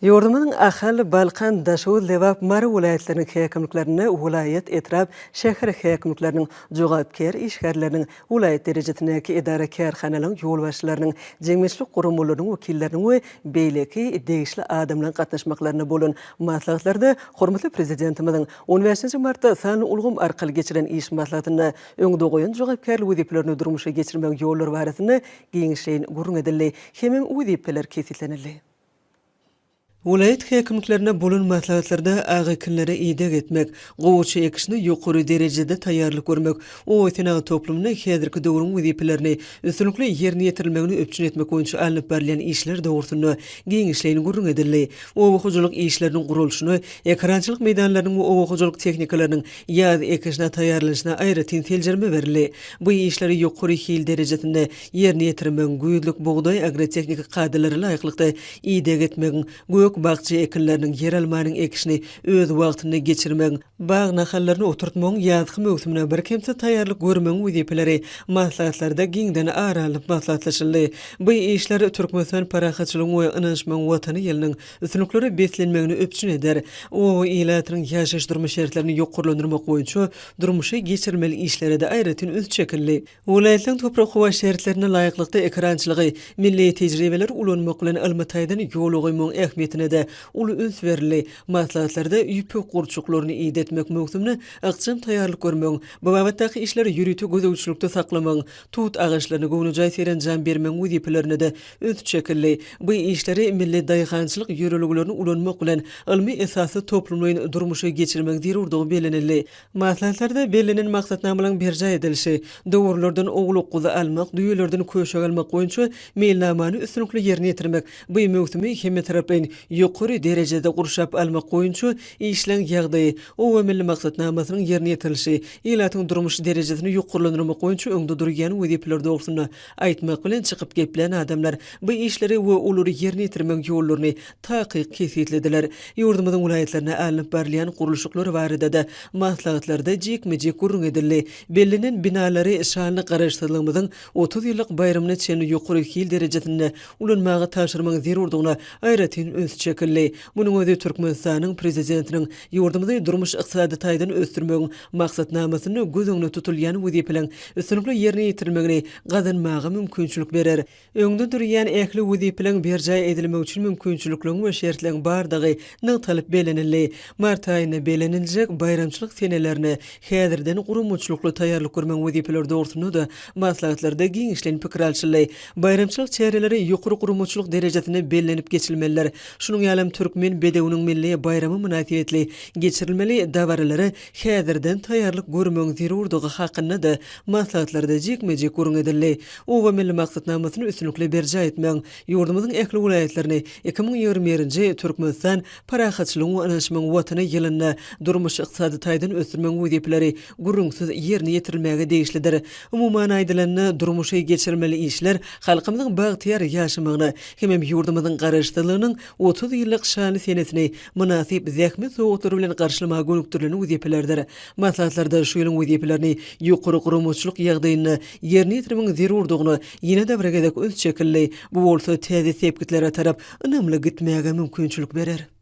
Ýurdumyzyň Ahal, Balkan, Daşoguz, Lebap, Mary welaýatlarynyň häkimliklerinde welaýat, etrap, şäher häkimlikleriniň jogapkär işgärleriniň, welaýat derejesindäki edara-kärhanalaryň ýolbaşçylarynyň, jemgyýetçilik guramalarynyň wekilleriniň we beýleki degişli adamlaryň gatnaşmaklarynda bolan maslahatlarda hormatly Prezidentimiziň on bäşinji martda sanly ulgam arkaly geçiren iş maslahatynda öňde goýan jogapkärli wezipelerini durmuşa geçirmegiň ýollary barasynda giňişleýin gürrüň edildi hemem wezipeler kesgitlenildi. Welaýat häkimliklerinde bolan maslahatlarda ak ekinlere ideg etmek, gowaça ekişine ýokary derejede taýýarlyk görmek, oba-senagat toplumynda häzirki döwrüň wezipelerini üstünlikli ýerine ýetirilmegini üpjün etmek boýunça alnyp barylýan işler dogrusynda giňişleýin gürrüň edildi. Oba hojalyk işleriniň guralyşyna, ekerançylyk meýdanlarynyň we oba hojalyk tehnikalarynyň ýaz ekişine taýýarlanyşyna aýratyn seljerme berildi. Bu işleri ýokary hil derejesinde ýerine ýetirmegiň, güýzlük bugdaý agrotehniki kadalara laýyklykda ideg etmegiň, gök-bakja ekinleriniň, ýeralmanyň ekişini öz wagtynda geçirmegiň, bag nahallaryny oturtmagyň ýazky möwsümine birkemsiz taýýarlyk görmegiň wezipeleri maslahatlarda giňden ara alnyp maslahatlaşyldy. Bu işler Türkmenistan parahatçylygyň we ynanyşmagyň Watany ýylynyň üstünliklere beslenmegini üpjün eder. Oba ilatynyň ýaşaýyş-durmuş şertlerini ýokarlandyrmak boýunça durmuşa geçirilmeli işlere-de aýratyn üns çekildi. Welaýatlaryň toprak-howa şertlerine laýyklykda ekerançylygy milli tejribeleri ulanmak bilen ylmy taýdan ýola goýmagyň ähmiýetine-de uly üns berildi. Maslahatlarda ýüpek gurçuklaryny idetmek möwsümine ykjam taýýarlyk görmegiň, bu babatdaky işleri ýörite gözegçilikde saklamagyň, tut agaçlaryna göwnejaý serenjam bermegiň wezipelerine-de üns çekildi. Bu işleri milli daýhançylyk ýörelgelerini ulanmak bilen ylmy esasda toplumlaýyn durmuşa geçirmegiň zerurdygy bellenildi. Maslahatlarda bellenen maksatnamalaryň berjaý edilişi, dowarlardan owlak-guzy almak, düýelerden köşek almak boýunça meýilnamany üstünlikli ýerine ýetirmek, bu möwsümi hemmetaraplaýyn ýokary derejede gurşap almak boýunça işleň ýagdaýy, Oba milli maksatnamasynyň ýerine ýetirilişi, ilatyň durmuş derejesini ýokarlandyrmak boýunça öňde durýan wezipeler dogrusynda aýtmak bilen çykyp geplän adamlar bu işleri we olary ýerine ýetirmegiň ýollaryny takyk kesgitlediler. Ýurdumyzyň welaýatlarynda alnyp barylýan gurluşyklar barada-da maslahatlarda jikme-jik gürrüň edildi. Bellenen binalary şanly Garaşsyzlygymyzyň 30 ýyllyk baýramyna çenli ýokary hil derejesinde ulanmaga tabşyrmagyň zerurdygyna aýratyn üns çekildi. Munuň özi Türkmenistanyň Prezidentiniň ýurdumyzy durmuş-ykdysady taýdan ösdürmegiň Maksatnamasynda göz öňünde tutulýan wezipeleriň üstünlikli ýerine ýetirilmegini gazanmaga mümkinçilik berer. Öňde durýan ähli wezipeleriň berjaý edilmegi üçin mümkinçilikleriň we şertleriň bardygy nygtalyp bellenildi. Mart aýynda belleniljek baýramçylyk senelerine häzirden guramaçylykly taýýarlyk görmegiň wezipeleri dogrusynda-da maslahatlarda giňişleýin pikir alşyldy. Baýramçylyk çäreleri ýokary guramaçylyk derejesinde bellenip geçilmelidir. Şunuň ýalam Türkmen bedewiniň milli baýramy mynasybetli geçirilmeli dabaralara häzirden taýýarlyk görmegiň zerurdygy hakynda-da maslahatlarda jikme-jik gürrüň edildi. Oba milli maksatnamasyny üstünlikli berjaý etmegiň, ýurdumyzyň ähli welaýatlaryny 2021-nji Türkmenistan, parahatçylygyň we ynanyşmagyň Watany ýylynda durmuş-ykdysady taýdan ösdürmegiň wezipeleri gürrüňsiz ýerine ýetirilmäge degişlidir. Umuman aýdylanda, durmuşa geçirilmeli işler halkymyzyň bagtyýar ýaşamagyna hemem ýurdumyzyň Garaşsyzlygynyň 30 ýyllyk şanly senesini mynasyp zähmet sowgatlary bilen garşylamaga gönükdirilen wezipelerdir. Maslahatlarda şu ýylyň wezipelerini ýokary guramaçylyk ýagdaýynda ýerine ýetirmegiň zerurdygyna ýene-de bir gezek üns çekildi. Bu bolsa täze sepgitlere tarap ynamly gitmäge mümkinçilik berer.